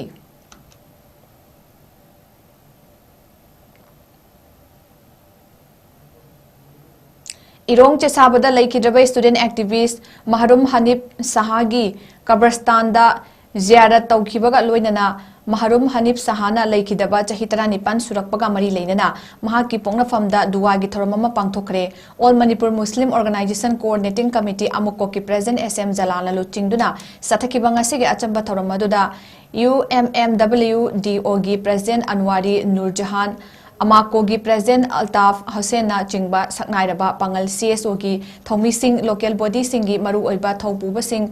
ꯏꯔꯣꯡ ꯆꯦꯁꯥꯕꯗ ꯂꯩꯈꯤꯗ꯭ꯔꯕ student activist ꯃꯍꯔꯨꯝ ꯍꯅꯤꯞ ꯁꯍꯥꯒꯤ ꯀꯕꯔꯁꯇꯥꯟꯗ ꯖꯤꯌꯥꯔꯠ ꯇꯧꯈꯤꯕꯒ ꯂꯣꯏꯅꯅ ꯃꯍꯔꯨꯝ ꯍꯅꯤꯞ ꯁꯍꯥꯅ ꯂꯩꯈꯤꯗꯕ ꯆꯍꯤ ꯇꯔꯥꯅꯤꯄꯥꯟ ꯁꯨꯔꯛꯄꯒ ꯃꯔꯤ ꯂꯩꯅꯅ ꯃꯍꯥꯛꯀꯤ ꯄꯣꯛꯅꯐꯝꯗ ꯗꯨꯋꯥꯒꯤ ꯊꯧꯔꯝ ꯑꯃ ꯄꯥꯡꯊꯣꯛꯈ꯭ꯔꯦ꯫ All Manipur Muslim Organisation Coordinating Committee, ꯑꯃꯨꯛꯀꯣꯛꯀꯤ president S M ꯖꯂꯥꯜꯅ ꯂꯨꯆꯤꯡꯗꯨꯅ ꯆꯠꯊꯈꯤꯕ ꯉꯁꯤꯒꯤ ꯑꯆꯝꯕ ꯊꯧꯔꯝ ꯑꯗꯨꯗ U M M W D O ꯒꯤ president ꯑꯟꯋꯥꯔꯤ ꯅꯨꯔꯖꯍꯥꯟ, ꯑꯃꯥꯀꯣꯒꯤ president ꯑꯜꯇꯥꯐ ꯍꯨꯁꯦꯟꯅ ꯆꯤꯡꯕ ꯁꯛꯅꯥꯏꯔꯕ ꯄꯥꯡꯒꯜ C S O ꯒꯤ ꯊꯧꯃꯤꯁꯤꯡ, local body ꯁꯤꯡꯒꯤ ꯃꯔꯨꯑꯣꯏꯕ ꯊꯧꯄꯨꯕꯁꯤꯡ,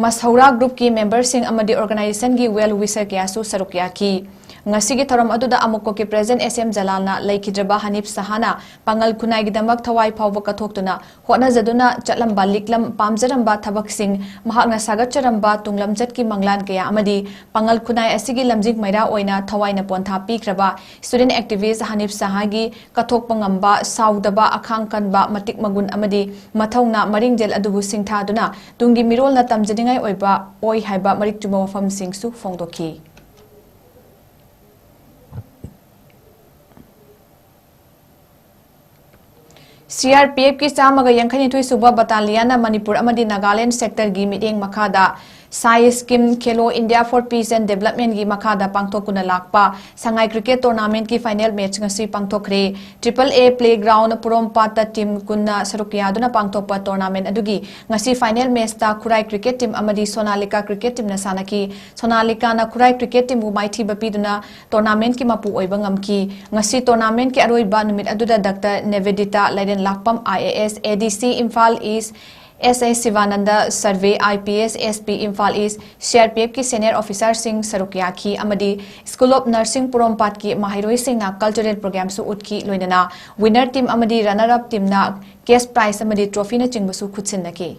ꯃꯁꯧꯔꯥ group ꯀꯤ member ꯁꯤꯡ ꯑꯃꯗꯤ organization ꯒꯤ well wisher ꯀꯌꯥꯁꯨ ꯁꯔꯨꯛ ꯌꯥꯈꯤ꯫ ꯉꯁꯤꯒꯤ ꯊꯧꯔꯝ ꯑꯗꯨꯗ ꯑꯃꯨꯛꯀꯣꯛꯀꯤ president S M ꯖꯂꯥꯜꯅ ꯂꯩꯈꯤꯗ꯭ꯔꯕ ꯍꯅꯤꯞ ꯁꯍꯥꯅ ꯄꯥꯡꯒꯜ ꯈꯨꯟꯅꯥꯏꯒꯤꯗꯃꯛ ꯊꯋꯥꯏ ꯐꯥꯎꯕ ꯀꯠꯊꯣꯛꯇꯨꯅ ꯍꯣꯠꯅꯖꯗꯨꯅ ꯆꯠꯂꯝꯕ, ꯂꯤꯛꯂꯝ ꯄꯥꯝꯖꯔꯝꯕ ꯊꯕꯛꯁꯤꯡ, ꯃꯍꯥꯛꯅ ꯁꯥꯒꯠꯆꯔꯝꯕ ꯇꯨꯡꯂꯝꯆꯠꯀꯤ ꯃꯪꯂꯥꯟ ꯀꯌꯥ ꯑꯃꯗꯤ ꯄꯥꯡꯒꯜ ꯈꯨꯟꯅꯥꯏ ꯑꯁꯤꯒꯤ ꯂꯝꯖꯤꯡ ꯃꯩꯔꯥ ꯑꯣꯏꯅ ꯊꯋꯥꯏꯅ ꯄꯣꯟꯊꯥ ꯄꯤꯈ꯭ꯔꯕ student activist ꯍꯅꯤꯞ ꯁꯍꯥꯒꯤ ꯀꯠꯊꯣꯛꯄ ꯉꯝꯕ, ꯁꯥꯎꯗꯕ, ꯑꯈꯥꯡ ꯀꯟꯕ, ꯃꯇꯤꯛ ꯃꯒꯨꯟ ꯑꯃꯗꯤ ꯃꯊꯧꯅꯥ ꯃꯔꯤꯡꯖꯦꯜ ꯑꯗꯨꯕꯨ ꯁꯤꯡꯊꯥꯗꯨꯅ ꯇꯨꯡꯒꯤ ꯃꯤꯔꯣꯜꯅ ꯇꯝꯖꯅꯤꯡꯉꯥꯏ ꯑꯣꯏꯕ ꯑꯣꯏ ꯍꯥꯏꯕ ꯃꯔꯤꯛ ꯆꯨꯝꯕ ꯋꯥꯐꯝꯁꯤꯡꯁꯨ ꯐꯣꯡꯗꯣꯛꯈꯤ꯫ ꯁꯤ ꯑꯥꯔ ꯄꯤ ꯑꯦꯐꯀꯤ ꯆꯥꯝꯃꯒ ꯌꯥꯡꯈꯩꯅꯤꯊꯣꯏ ꯁꯨꯕ ꯕꯇꯥꯂꯤꯌꯟꯅ ꯃꯅꯤꯄꯨꯔ ꯑꯃꯗꯤ ꯅꯥꯒꯥꯂꯦꯟ ꯁꯦꯛꯇꯔꯒꯤ ꯃꯤꯠꯌꯦꯡ ꯃꯈꯥꯗ SAI scheme Khelo India for peace and ꯗꯦꯕꯂꯞꯃꯦꯟꯒꯤ ꯃꯈꯥꯗ ꯄꯥꯡꯊꯣꯛꯇꯨꯅ ꯂꯥꯛꯄ ꯁꯉꯥꯏ ꯀ꯭ꯔꯤꯀꯦꯠ ꯇꯣꯔꯅꯥꯃꯦꯟꯠꯀꯤ ꯐꯥꯏꯅꯦꯜ ꯃꯦꯆ ꯉꯁꯤ ꯄꯥꯡꯊꯣꯛꯈ꯭ꯔꯦ꯫ ꯇ꯭ꯔꯤꯄꯜ ꯑꯦ ꯄ꯭ꯂꯦꯒ꯭ꯔꯥꯎꯟ ꯄꯣꯔꯣꯝꯄꯥꯠꯇ ꯇꯤꯝ ꯀꯨꯟꯅ ꯁꯔꯨꯛ ꯌꯥꯗꯨꯅ ꯄꯥꯡꯊꯣꯛꯄ ꯇꯣꯔꯅꯥꯃꯦꯟꯠ ꯑꯗꯨꯒꯤ ꯉꯁꯤ ꯐꯥꯏꯅꯦꯜ ꯃꯦꯆꯇ ꯈꯨꯔꯥꯏ ꯀ꯭ꯔꯤꯀꯦꯠ ꯇꯤꯝ ꯑꯃꯗꯤ ꯁꯣꯅꯥꯂꯤꯀꯥ ꯀ꯭ꯔꯤꯀꯦꯠ ꯇꯤꯝꯅ ꯁꯥꯟꯅꯈꯤ꯫ ꯁꯣꯅꯥꯂꯤꯀꯥꯅ ꯈꯨꯔꯥꯏ ꯀ꯭ꯔꯤꯀꯦꯠ ꯇꯤꯝꯕꯨ ꯃꯥꯏꯊꯤꯕ ꯄꯤꯗꯨꯅ ꯇꯣꯔꯅꯥꯃꯦꯟꯠꯀꯤ ꯃꯄꯨ ꯑꯣꯏꯕ ꯉꯝꯈꯤ꯫ ꯉꯁꯤ ꯇꯣꯔꯅꯥꯃꯦꯟꯠꯀꯤ ꯑꯔꯣꯏꯕ ꯅꯨꯃꯤꯠ ꯑꯗꯨꯗ doctor ꯅꯦꯕꯦꯗꯤꯇꯥ ꯂꯥꯏꯔꯦꯟꯂꯥꯛꯄꯝ, I A S, A D C Imphal East, S S Shivanand Sarve, I P S, S P Imphal East, C R P ꯑꯦꯐꯀꯤ senior ꯑꯣꯐꯤꯁꯥꯔꯁꯤꯡ ꯁꯔꯨꯛ ꯌꯥꯈꯤ ꯑꯃꯗꯤ ꯁ꯭ꯀꯨꯜ ꯑꯣꯐ ꯅꯔꯁꯤꯡ ꯄꯣꯔꯣꯝꯄꯥꯠꯀꯤ ꯃꯍꯩꯔꯣꯏꯁꯤꯡꯅ ꯀꯜꯆꯔꯦꯜ ꯄ꯭ꯔꯣꯒ꯭ꯔꯥꯝꯁꯨ ꯎꯠꯈꯤ꯫ ꯂꯣꯏꯅꯅ ꯋꯤꯟꯅꯔ ꯇꯤꯝ ꯑꯃꯗꯤ ꯔꯟꯅꯔ ꯑꯞ ꯇꯤꯝꯅ ꯀꯦꯁ ꯄ꯭ꯔꯥꯏꯖ ꯑꯃꯗꯤ ꯇ꯭ꯔꯣꯐꯤꯅꯆꯤꯡꯕꯁꯨ ꯈꯨꯠꯁꯤꯟꯅꯈꯤ꯫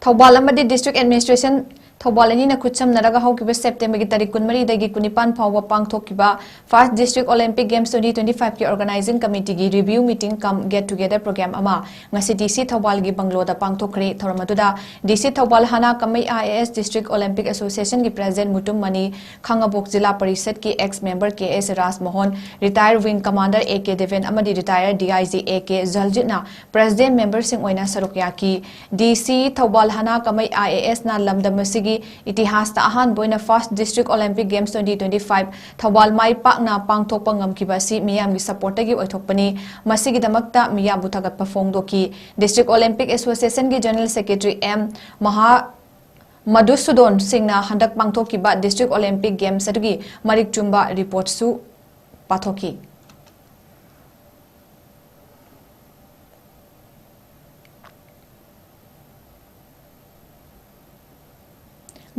ꯊꯧꯕꯥꯜ ꯑꯃꯗꯤ ꯗꯤꯁꯇ꯭ꯔꯤꯛ ꯑꯦꯗꯃꯤꯅꯤꯁꯇ꯭ꯔꯦꯁꯟ ꯊꯧꯕꯥꯜ ꯑꯅꯤꯅ ꯈꯨꯠꯁꯝꯅꯔꯒ ꯍꯧꯈꯤꯕ ꯁꯦꯞꯇꯦꯝꯕꯔꯒꯤ ꯇꯥꯔꯤꯛ ꯀꯨꯟꯃꯔꯤꯗꯒꯤ ꯀꯨꯟꯅꯤꯄꯥꯟ ꯐꯥꯎꯕ ꯄꯥꯡꯊꯣꯛꯈꯤꯕ first district olympic games twenty twenty ꯐꯥꯏꯚꯀꯤ ꯑꯣꯔꯒꯅꯥꯏꯖꯤꯡ ꯀꯃꯤꯇꯤꯒꯤ ꯔꯤꯚ꯭ꯌꯨ ꯃꯤꯇꯤꯡ ꯀꯝ ꯒꯦꯠ ꯇꯨꯒꯦꯗꯔ ꯄ꯭ꯔꯣꯒ꯭ꯔꯥꯝ ꯑꯃ ꯉꯁꯤ ꯗꯤ ꯁꯤ ꯊꯧꯕꯥꯜꯒꯤ ꯕꯪꯒ꯭ꯂꯣꯗ ꯄꯥꯡꯊꯣꯛꯈ꯭ꯔꯦ꯫ ꯊꯧꯔꯝ ꯑꯗꯨꯗ ꯗꯤ ꯁꯤ ꯊꯧꯕꯥꯜ ꯍꯅꯥ ꯀꯃꯩ I A S, district olympic ꯑꯦꯁꯣꯁꯤꯌꯦꯁꯟꯒꯤ ꯄ꯭ꯔꯦꯁꯤꯗꯦꯟꯠ ꯃꯨꯇꯨꯝ ꯃꯅꯤ, ꯈꯥꯉꯕꯣꯛ ꯖꯤꯂꯥ ꯄꯔꯤꯁꯠꯀꯤ ex member K S Rajmohan, retired wing commander A K Deben ꯑꯃꯗꯤ retired D I G A K ꯖꯜꯖꯤꯠꯅ ꯄ꯭ꯔꯦꯁꯤꯗꯦꯟꯠ ꯃꯦꯝꯕꯔꯁꯤꯡ ꯑꯣꯏꯅ ꯁꯔꯨꯛ ꯌꯥꯈꯤ꯫ ꯗꯤ ꯁꯤ ꯊꯧꯕꯥꯜ ꯍꯅꯥ ꯀꯃꯩ ꯑꯥꯏ ꯑꯦ ꯑꯦꯁꯅ ꯂꯝꯗꯝ ꯑꯁꯤꯒꯤ ꯏꯇꯤꯍꯥꯁꯇ ꯑꯍꯥꯟꯕ ꯑꯣꯏꯅ first district olympic games twenty twenty five Thoubal ꯃꯥꯏ ꯄꯥꯛꯅ ꯄꯥꯡꯊꯣꯛꯄ ꯉꯝꯈꯤꯕ ꯑꯁꯤ ꯃꯤꯌꯥꯝꯒꯤ ꯁꯄꯣꯔꯠꯇꯒꯤ ꯑꯣꯏꯊꯣꯛꯄꯅꯤ꯫ ꯃꯁꯤꯒꯤꯗꯃꯛꯇ ꯃꯤꯌꯥꯝꯕꯨ ꯊꯥꯒꯠꯄ ꯐꯣꯡꯗꯣꯛꯈꯤ꯫ ꯗꯤꯁꯇ꯭ꯔꯤꯛ ꯑꯣꯂꯤꯝꯄꯤꯛ ꯑꯦꯁꯣꯁꯤꯌꯦꯁꯟꯒꯤ ꯖꯦꯅꯔꯦꯜ ꯁꯦꯀ꯭ꯔꯦꯇꯔꯤ ꯑꯦꯝ ꯃꯍꯥ ꯃꯙꯨꯁꯨꯗꯣꯟ ꯁꯤꯡꯅ ꯍꯟꯗꯛ ꯄꯥꯡꯊꯣꯛꯈꯤꯕ ꯗꯤꯁꯇ꯭ꯔꯤꯛ ꯑꯣꯂꯤꯝꯄꯤꯛ ꯒꯦꯝꯁ ꯑꯗꯨꯒꯤ ꯃꯔꯤꯛ ꯆꯨꯝꯕ ꯔꯤꯄꯣꯔꯠꯁꯨ ꯄꯥꯊꯣꯛꯈꯤ꯫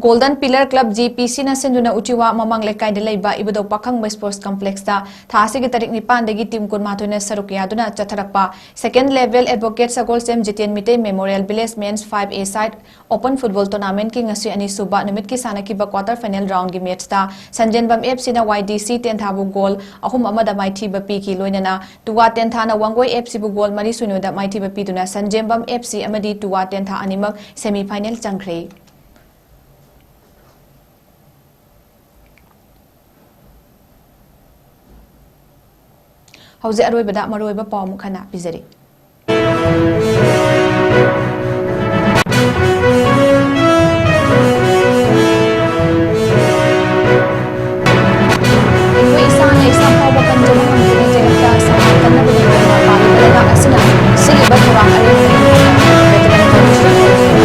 Golden pillar club, G P ꯁꯤꯅ ꯁꯤꯟꯗꯨꯅ ꯎꯆꯤꯋꯥ ꯃꯃꯥꯡ ꯂꯩꯀꯥꯏꯗ ꯂꯩꯕ ꯏꯕꯨꯙꯧ ꯄꯥꯈꯪꯕ ꯁ꯭ꯄꯣꯔꯠꯁ ꯀꯝꯄ꯭ꯂꯦꯛꯁꯇ ꯊꯥ ꯑꯁꯤꯒꯤ ꯇꯥꯔꯤꯛ ꯅꯤꯄꯥꯟꯗꯒꯤ ꯇꯤꯝ ꯀꯨꯟꯃꯥꯊꯣꯏꯅ ꯁꯔꯨꯛ ꯌꯥꯗꯨꯅ ꯆꯠꯊꯔꯛꯄ second level advocate Sagolsem Jiten Meitei memorial village men's five A side open football ꯇꯣꯔꯅꯥꯃꯦꯟꯠꯀꯤ ꯉꯁꯤ ꯑꯅꯤꯁꯨꯕ ꯅꯨꯃꯤꯠꯀꯤ ꯁꯥꯟꯅꯈꯤꯕ ꯀ꯭ꯋꯥꯇꯔ ꯐꯥꯏꯅꯦꯜ ꯔꯥꯎꯟꯒꯤ ꯃꯦꯆꯇ ꯁꯟꯖꯦꯟꯕꯝ ꯑꯦꯐ ꯁꯤꯅ ꯋꯥꯏ ꯗꯤ ꯁꯤ ꯇꯦꯟꯊꯥꯕꯨ ꯒꯣꯜ ꯑꯍꯨꯝ ꯑꯃꯗ ꯃꯥꯏꯊꯤꯕ ꯄꯤꯈꯤ꯫ ꯂꯣꯏꯅꯅ ꯇꯨꯋꯥ ꯇꯦꯟꯊꯥꯅ ꯋꯥꯡꯒꯣꯏ ꯑꯦꯐ ꯁꯤꯕꯨ ꯒꯣꯜ ꯃꯔꯤ ꯁꯨꯏꯅꯣꯗ ꯃꯥꯏꯊꯤꯕ ꯄꯤꯗꯨꯅ ꯁꯟꯖꯦꯝꯕꯝ ꯑꯦꯐ ꯁꯤ ꯑꯃꯗꯤ ꯇꯨꯋꯥ ꯇꯦꯟꯊꯥ ꯑꯅꯤꯃꯛ ꯁꯦꯃꯤ ꯐꯥꯏꯅꯦꯜ ꯆꯪꯈ꯭ꯔꯦ꯫ ꯍꯧꯖꯤꯛ ꯑꯔꯣꯏꯕꯗ ꯃꯔꯨꯑꯣꯏꯕ ꯄꯥꯎ ꯑꯃꯨꯛ ꯍꯟꯅ ꯄꯤꯖꯔꯤ꯫ ꯑꯩꯈꯣꯏ ꯏꯁꯥꯅ ꯏꯁꯥ ꯐꯥꯎꯕ ꯀꯟꯖꯕ ꯉꯝꯗ꯭ꯔꯤꯉꯩ ꯖꯒꯠꯇ ꯁꯃꯥꯖ ꯀꯟꯅꯕꯒꯤ ꯃꯔꯝ ꯄꯥꯜꯂꯤꯕ ꯂꯩꯉꯥꯛ ꯑꯁꯤꯅ ꯁꯤꯒꯤ ꯊꯧꯔꯥꯡ ꯑꯔꯦꯝꯕꯗ ꯍꯦꯟꯒꯠꯂꯛꯄ ꯅꯠꯇ꯭ꯔꯒ ꯇꯧꯔꯤꯁꯤꯅ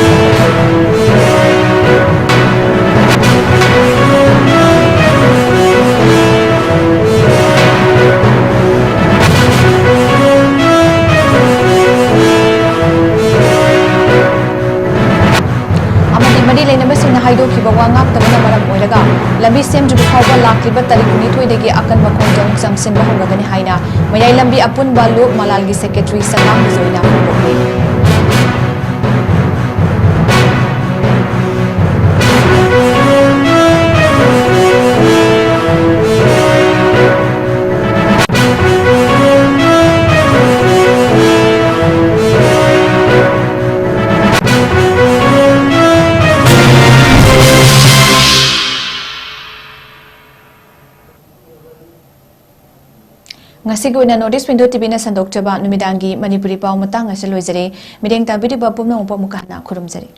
ꯑꯃꯗꯤ ꯃꯔꯤ ꯂꯩꯅꯕꯁꯤꯡꯅ ꯍꯥꯏꯗꯣꯛꯈꯤꯕ ꯋꯥ ꯉꯥꯛꯇꯕꯅ ꯃꯔꯝ ꯑꯣꯏꯔꯒ ꯂꯝꯕꯤ ꯁꯦꯝꯗ꯭ꯔꯤꯕ ꯐꯥꯎꯕ ꯂꯥꯛꯂꯤꯕ ꯇꯥꯔꯤꯛ ꯀꯨꯟꯅꯤꯊꯣꯏꯗꯒꯤ ꯑꯀꯟꯕ ꯈꯣꯡꯖꯪ ꯆꯪꯁꯤꯟꯕ ꯍꯧꯔꯒꯅꯤ ꯍꯥꯏꯅ ꯃꯌꯥꯏ ꯂꯝꯕꯤ ꯑꯄꯨꯟꯕ ꯂꯣꯛ ꯃꯂꯥꯜꯒꯤ ꯁꯦꯀ꯭ꯔꯦꯇꯔꯤ ꯁꯅꯥ ꯕꯤꯖꯣꯏꯅ ꯐꯣꯡꯗꯣꯛꯂꯤ꯫ ꯉꯁꯤꯒꯤ ꯑꯣꯏꯅ North East Window ꯇꯤꯚꯤꯅ ꯁꯟꯗꯣꯛꯆꯕ ꯅꯨꯃꯤꯗꯥꯡꯒꯤ ꯃꯅꯤꯄꯨꯔꯤ ꯄꯥꯎ ꯃꯇꯥꯡ ꯑꯁꯤ ꯂꯣꯏꯖꯔꯦ꯫ ꯃꯤꯠꯌꯦꯡ ꯇꯥꯕꯤꯔꯤꯕ ꯄꯨꯝꯅꯃꯛꯄꯨ ꯑꯃꯨꯛꯀ ꯍꯟꯅ ꯈꯨꯔꯨꯝꯖꯔꯤ꯫